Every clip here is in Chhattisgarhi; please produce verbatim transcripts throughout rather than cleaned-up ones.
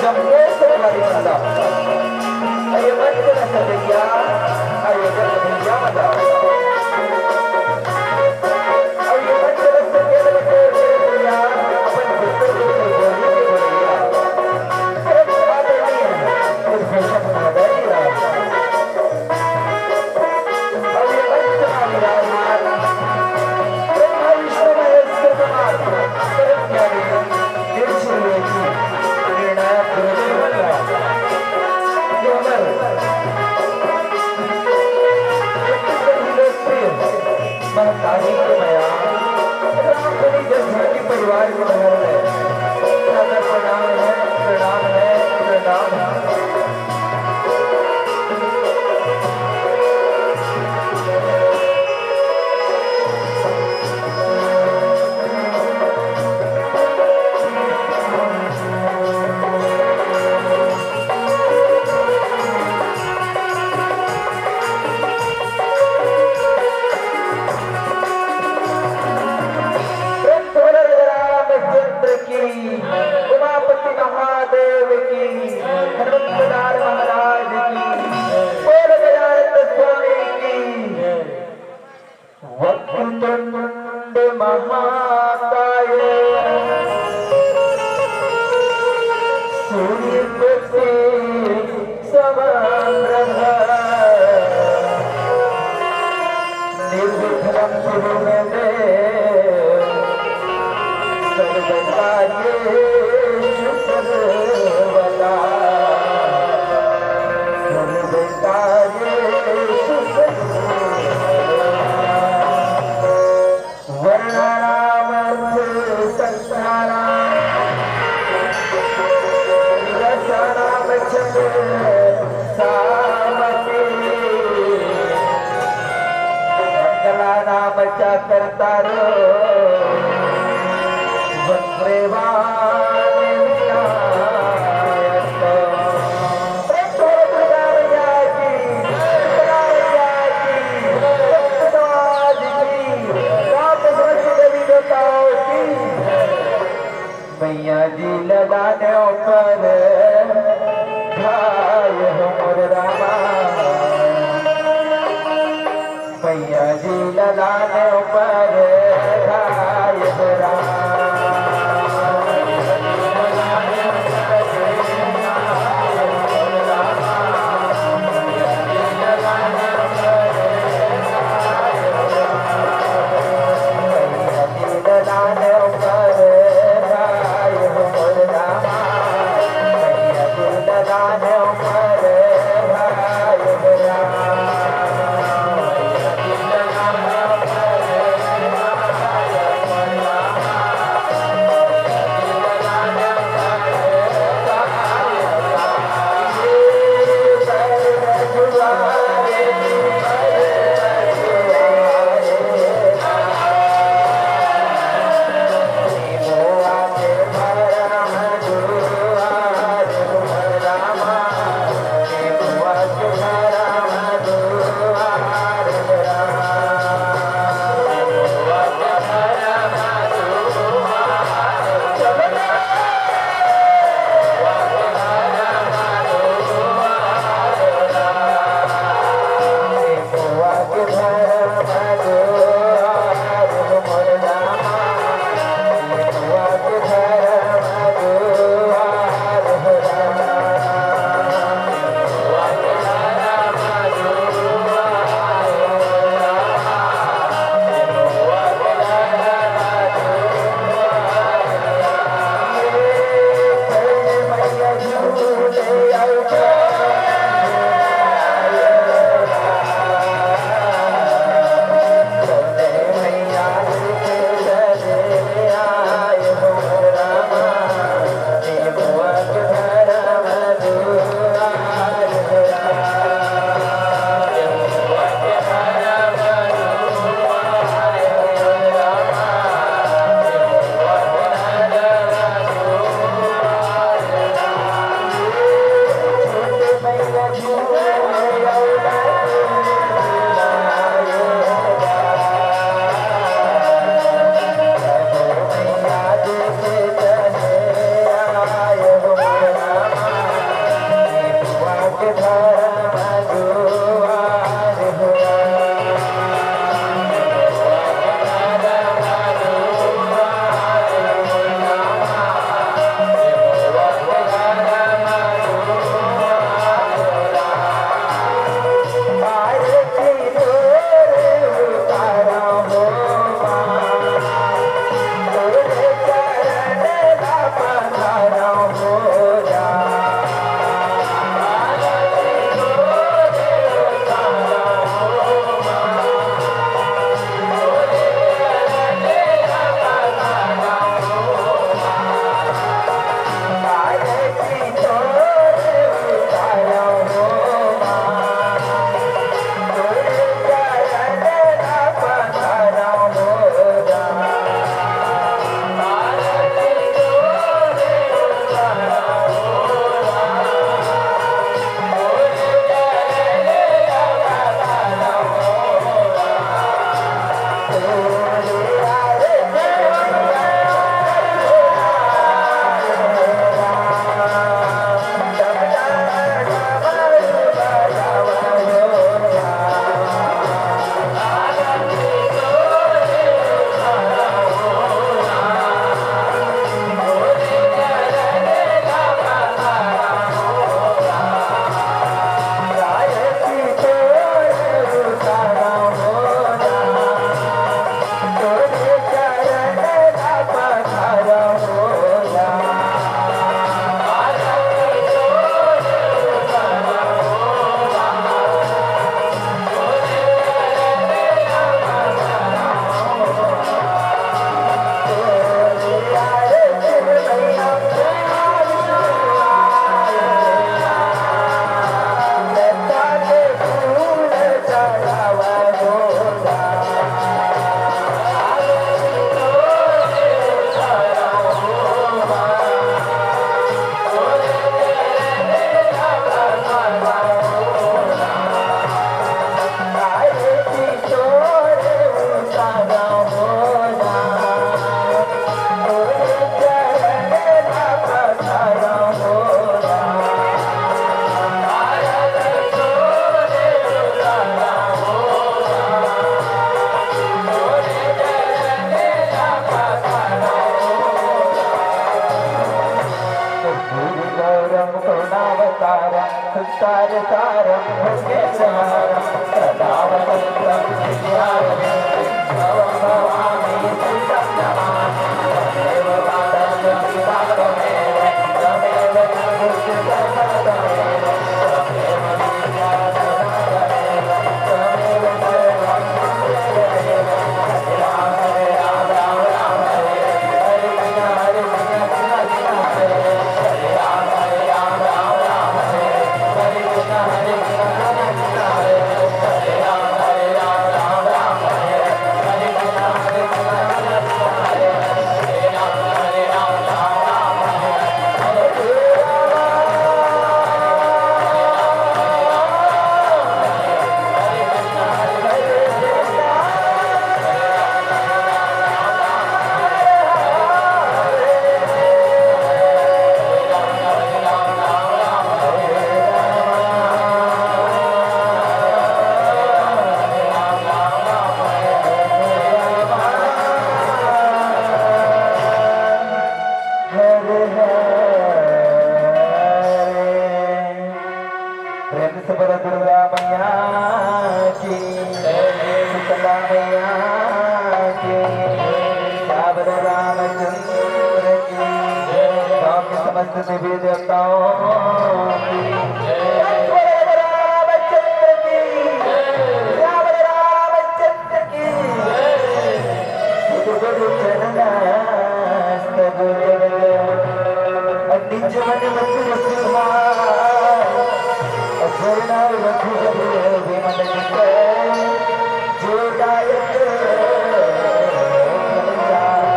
जम्मो संगवारी मन ला, अरे मंच ल सजइया, अरे जग भैया मन ला, अरे मंच ल सजइया, अपन गुस्से के बोली के बोलैया, परम आदरणीय कुलभूषण महोदय जी ला। अउ ये मंच म विराजमान ब्रह्मा विष्णु महेश के समान परम ज्ञानी निर्गुण विवेकी निर्णायक गुरुदेव मन ला, ये हमर लोकप्रिय महतारी के मया रामधनी जसवानी परिवार के बगल में सादर प्रणाम है, प्रणाम है, प्रणाम है। प्रेम से बोलो रामचंद्र की, उमापति महादेव की, हनुमंतलाल महाराज की, बोलो गजानंद स्वामी की। वक्रतुंड महाकाय सूर्यकोटि समप्रभ। निर्विघ्नं कुरु मे देव सर्वकार्येषु सर्वदा। सर्वकार्येषु सर्वदा। वर्णानामर्थसंख्यानां रसानां च सामपि। मंगलानां च कर्तारो वक्रेवाणि विनायक। प्रेम से बोलो दुर्गा मैया की, दुर्गा मैया की, सप्त समाज की, राम समस्त देवी देवताओं की। मैया जी ललाने ऊपर भाई हो मोर रामा। मैया जी ललाने ऊपर भाई हो रामा। संसार सारं भुजगेन्द्रहारं सदा वसन्तं हृदयारविन्दे। भवं भवामि सुतं नमामि तमेव पादं रक्षिता त्वमेव। त्वमेव सर्वस्य सर्वतमेव। त्वमेव विद्या त्वमेव सर्वं मम देव देव। हरे राम हरे राम राम राम हरे हरे। हरे कृष्ण हरे कृष्ण कृष्ण कृष्ण हरे हरे। हरे राम हरे राम राम राम हरे हरे। हरे कृष्ण हरे कृष्ण कृष्ण कृष्ण हरे हरे। हरे राम हरे राम राम राम हरे हरे। हरे कृष्ण हरे कृष्ण कृष्ण कृष्ण हरे हरे। हरे राम हरे राम राम राम हरे हरे। हरे राम। प्रेम से बोलो दुर्गा मैया की, शीतला मैया की, श्याम रामचंद्र की, गांव के समस्त देवी देवताओं की। रामचंद्र की, श्याम रामचंद्र की। निज मन मत रखिहा, अपना रघुबर विमल जस, जो दायक फल जाय।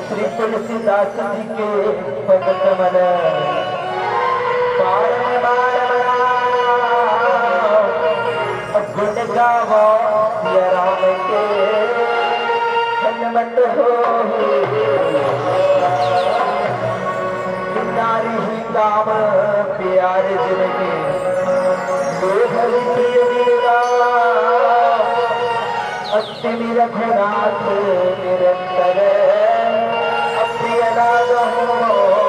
श्री तुलसीदास जी के पद कमल पारम बारम राम। गुण गावा सिया राम के, हनुमत हो नारी ही काम प्यार जिनके, लोभ विषय विरला। अति रघुनाथ निरंतर, अति अनागम मोहिया।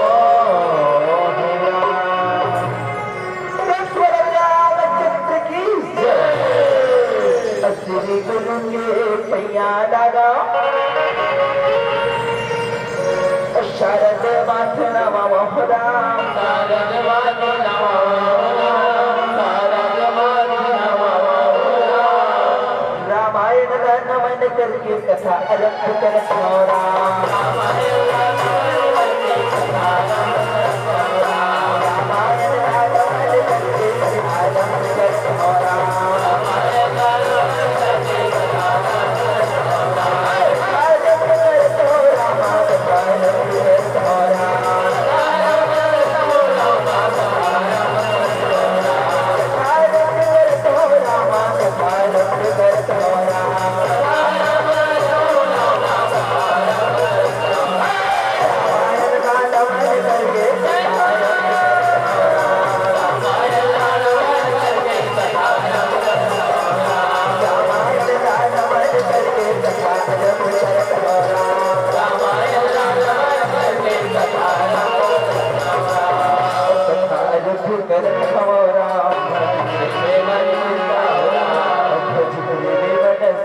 रामचंद्र की जय। श्री गुरु के पैया लागा, शारद माथ नमावा हो राम। शारद माथ नमावा हो राम। शारद माथ नमावा हो राम। रामायण ला नमन करके कथा आरंभ करत हव राम।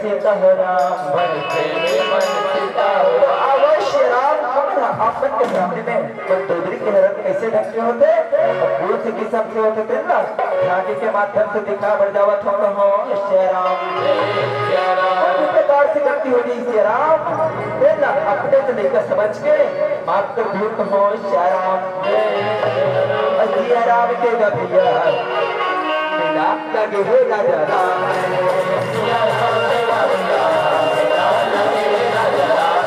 सीता हो राम। तो आवो श्री राम, हमन ह आप मन के सामने में मंदोदरी के हरण कैसे ढंग के होथे, अउ कोन से किसम के होथे, तेन ला धागे के माध्यम से दिखा बर जावत हव, श्री राम। कोई भी प्रकार से गलती हो गई, श्री राम, तेन ला अपने से लइका समझ के माफ कर दिहू, श्री राम। सिया राम के गभिया, मेला लगे हे राजा राम। सिया राम के गभिया, मेला लगे हे राजा राम।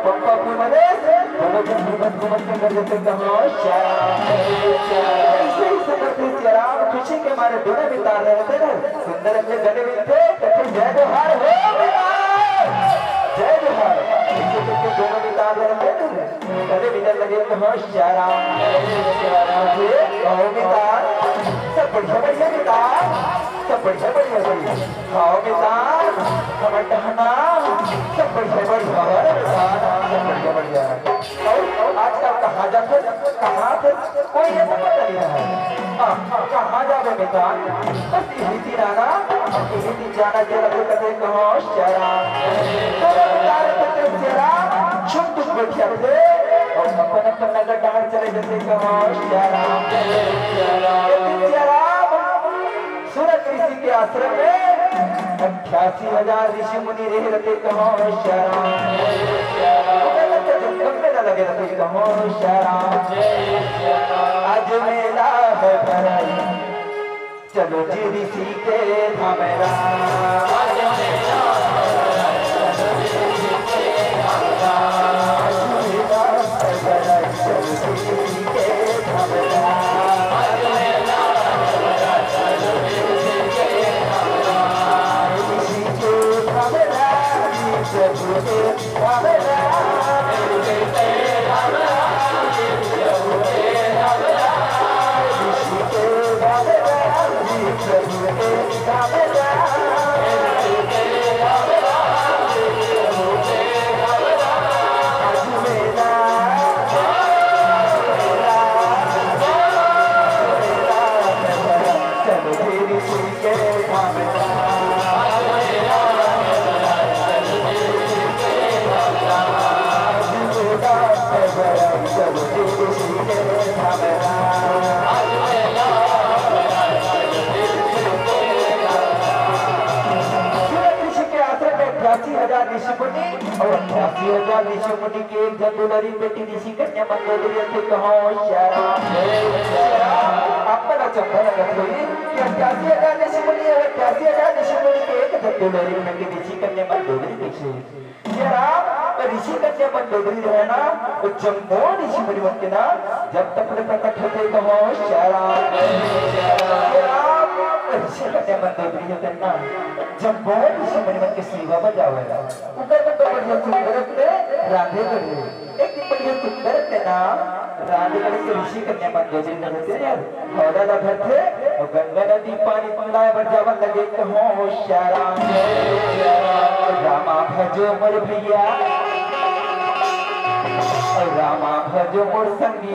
पंपा अपने मने दोनों झन घूमत घूमत के कर देते कहो श्याम। ऐसे ही से करते सियाराम खुशी के मारे दोनों भी तार रहे थे ना। सुंदर अपने गले मिलते तो फिर जय जोहार हो बेटा। जय जोहार। ऐसे करके दोनों भी तार रहे थे ना। गले मिलने लगे कहो श्याराम। कहो बेटा, सब बढ़िया बढ़िया बेटा, सब बढ़िया बढ़िया भाई। खाओ बेटा, हमर टहना, सब बढ़िया बढ़िया, अरे बेटा, सब बढ़िया बढ़िया। अउ, अउ आजकल कहाँ जाथे, कहाँ थे, कोई ये तो पता नहीं रहा है। हाँ, कहाँ जाबे बेटा, बस यही दिन आना, यही दिन जाना, के लगे कथे कहो श्याराम। तो बेटा रे कथे श्याराम, छुप छुप बैठिया थे, अउ अपन अपन नगर डहर चले जथे कहो श्याराम। कथे श्याराम, सुरत ऋषि के आश्रम में अट्ठासी हजार ऋषि मुनि रहे रथे कहो श्याराम। ओकर तो जब कम मेला लगे रथे कहो श्याराम। आज मेला है भराई, चलो जी ऋषि के धाम राम। आज मेला है भराई, चलो जी ऋषि के धाम राम। सूरत ऋषि के आश्रम में अट्ठासी हजार ऋषि मुनि अउ अट्ठासी हजार ऋषि मुनि के एक झन दुलरी बेटी ऋषि कन्या मंदोदरी रथे कहो श्याराम। आप मन अचंभा लगत होही कि अट्ठासी हजार ऋषि मुनि अउ अट्ठासी हजार ऋषि मुनि के एक झन दुलरी बेटी ऋषि कन्या मंदोदरी कइसे? श्याराम, ऋषि कन्या मंदोदरी रहे ना, वो जम्मो ऋषि मुनि मन के ना, जब तक ले प्रकट होथे कहो श्याराम। श्याराम, ऋषि कन्या मंदोदरी हे ना, जम्मो ऋषि मुनि मन के सेवा बजावे ला। ओकर मन तो बढ़िया सुंदर से रांधे करथे। एक दिन बढ़िया सुंदर से ना रांधे करथे, ऋषि कन्या मंदोदरी करथे यार। हौदा ला भरथे अउ गंगा नदी पानी लाए बर जावन लगे कहो श्याराम। रामा भजो मोर भैया, रामा भजो मोर संगी।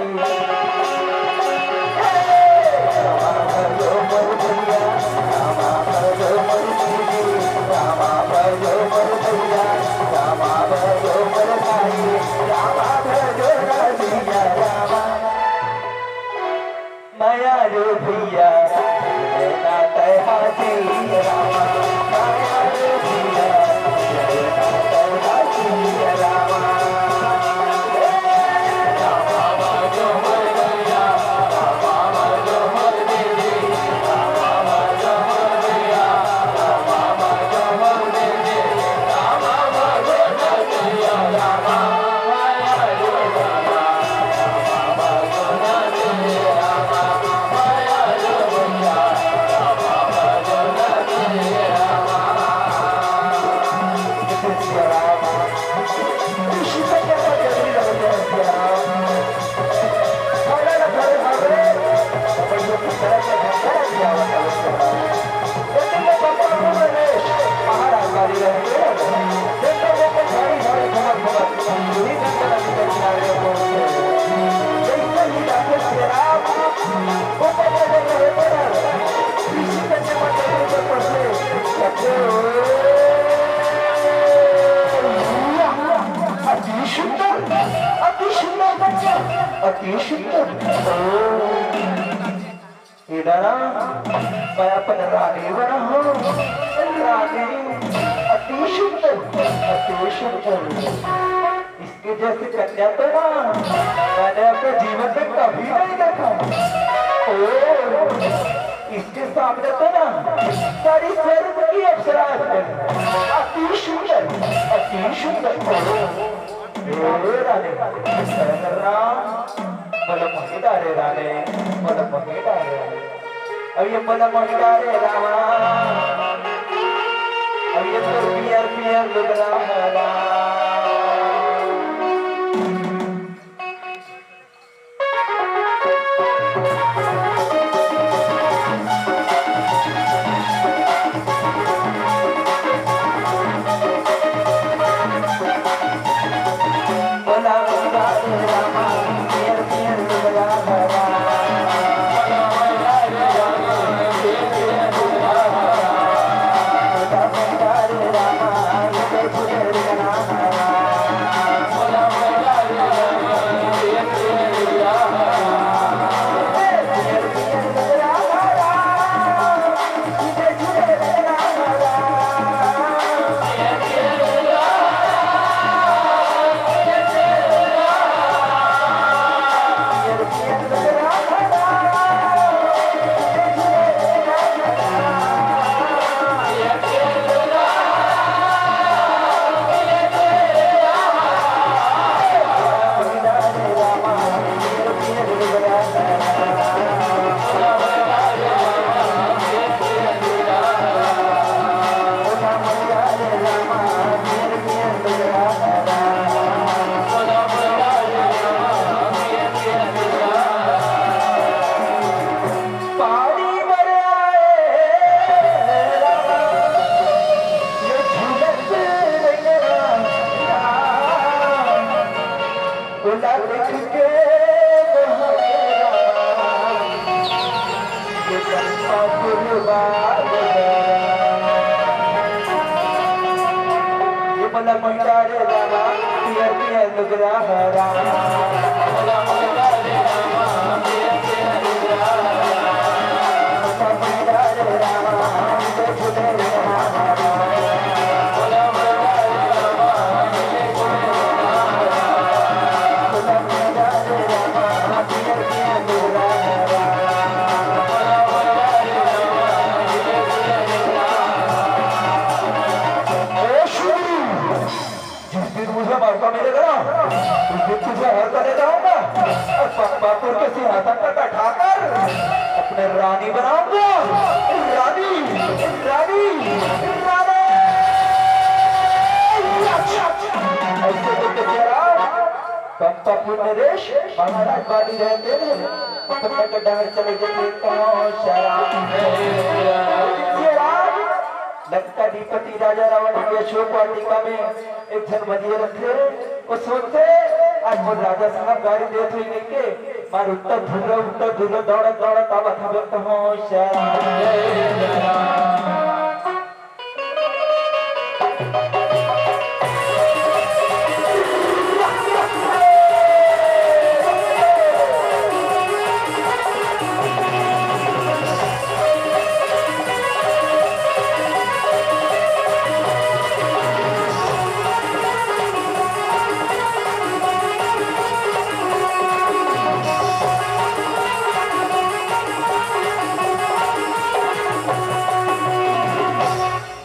रामा भजो मोर भैया, रामा भजो मोर संगी। रामा भजो मोर भैया, रामा भजो मोर भाई। रामा भजो मोर भैया, रामा। माया रे भैया, लेना तय हाथी रामा। माया रे भैया, लेना तय हाथी रामा। अति सुंदर बच्चा, अति सुंदर। ए दादा, मैं अपन रानी बना हूँ। रानी, अति सुंदर, अति सुंदर। इसके जैसे कन्या तो ना मैंने अपने जीवन में कभी नहीं देखा। ओ, इसके सामने तो ना सारी स्वर्ग की अप्सराएं बनी। अति सुंदर, अति सुंदर। ओ, ए रानी, राम, मोला मोहि डारे रानी, मोला मोहि डारे। अब ये मोला मोहि डारे रामा, अब ये तो पियर पियर लुगरा है राम। ये मोला मोहि डारे रामा, पियर पियर लुगरा हरा। जिस दिन मुझे मौका मिलेगा ना, उस दिन तुझे हर कर ले जाऊंगा और पकपापुर के सिंहासन पर बैठाकर अपने रानी बनाऊंगा। रानी, रानी, रानी। ऐसे तो तेरा पंपापुर नरेश महाराज वाली रहते हैं, पकड़ के डहर चले जाते हैं, कौन शराब है? लंकाधिपति राजा रावण के अशोक वाटिका में एक झन मदिये रथे, वो सोचथे, "आज मोर राजा साहब गारी देत होही," कहिके, मार उत्तर धुर्रा, उत्तर धुर्रा, दौड़त, दौड़त आवत हवे, कहूँ शरण।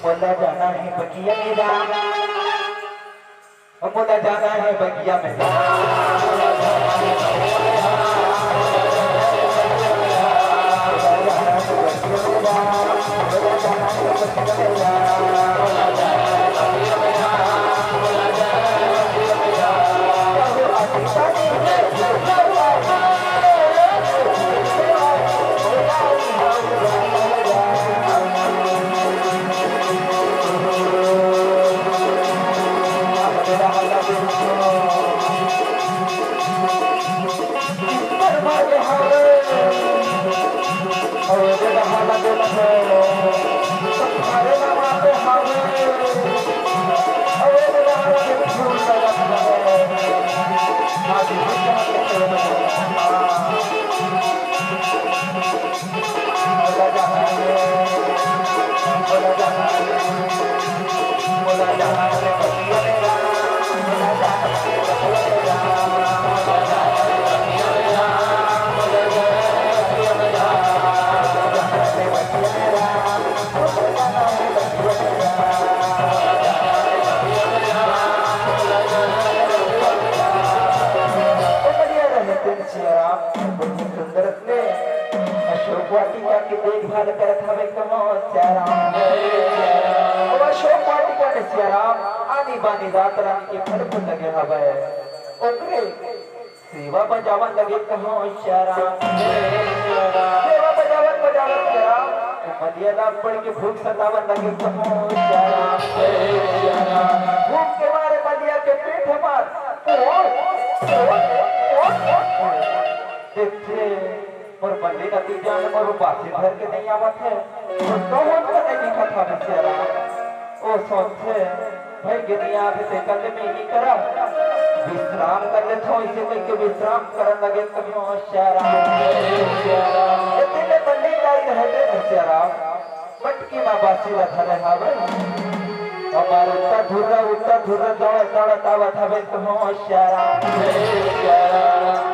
मोला जाना हे बगिया में राम, मोला जाना हे बगिया में राम। देखभाल करत हवे कहो सियाराम। अब अशोक वाटिका में सियाराम आनी बानी रात रानी के फल फूल लगे हवे। ओकरे सेवा बजावन लगे कहो सियाराम। सेवा बजावन बजावन सियाराम, ओ मलिया ला पड़ के भूख सतावन लगे कहो सियाराम। भूख के मारे मलिया के पेट हमार देखथे, मोर बल्ली नती जान मोर बासी धर के नहीं आवत हे, तो कौन का नहीं दिखत हवे सियाराम। ओ सोचथे, भाई गिनिया आथे ते कर ले, मैं ही करा, विश्राम कर लेथो, इसे कह के विश्राम करन लगे कहो सियाराम। इतने बल्ली जाई रहे थे सियाराम। मटकी मा बासी ला धरे हावय। हमार उत्ता धुर्रा, उत्ता धुर्रा दौड़त, दौड़त आवत हवे कहो सियाराम।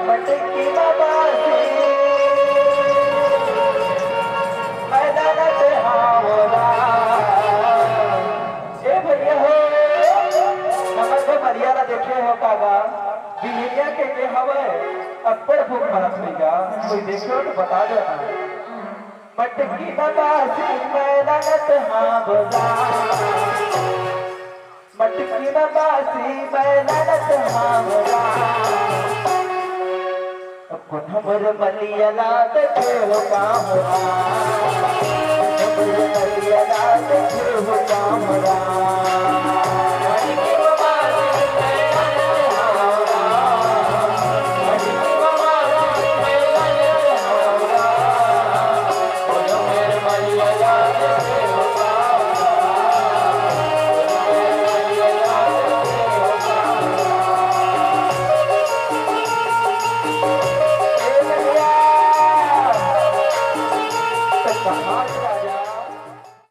मटकी मा बासी मैदान ते हावला। ए भैया हो, हमर तो मरिया ला देखे हो कागा? बिहनिया के के हवय? अब्बड़ भूख मरत होई गा। कोई देखे हो तो बता देना। मटकी मा बासी मैं लगत हाँ बोला, मटकी मा बासी मैं लगत हाँ बोला। अब कौन हमर मलिया ला देखे हो काम रहा, हमर मलिया ला देखे हो काम रहा।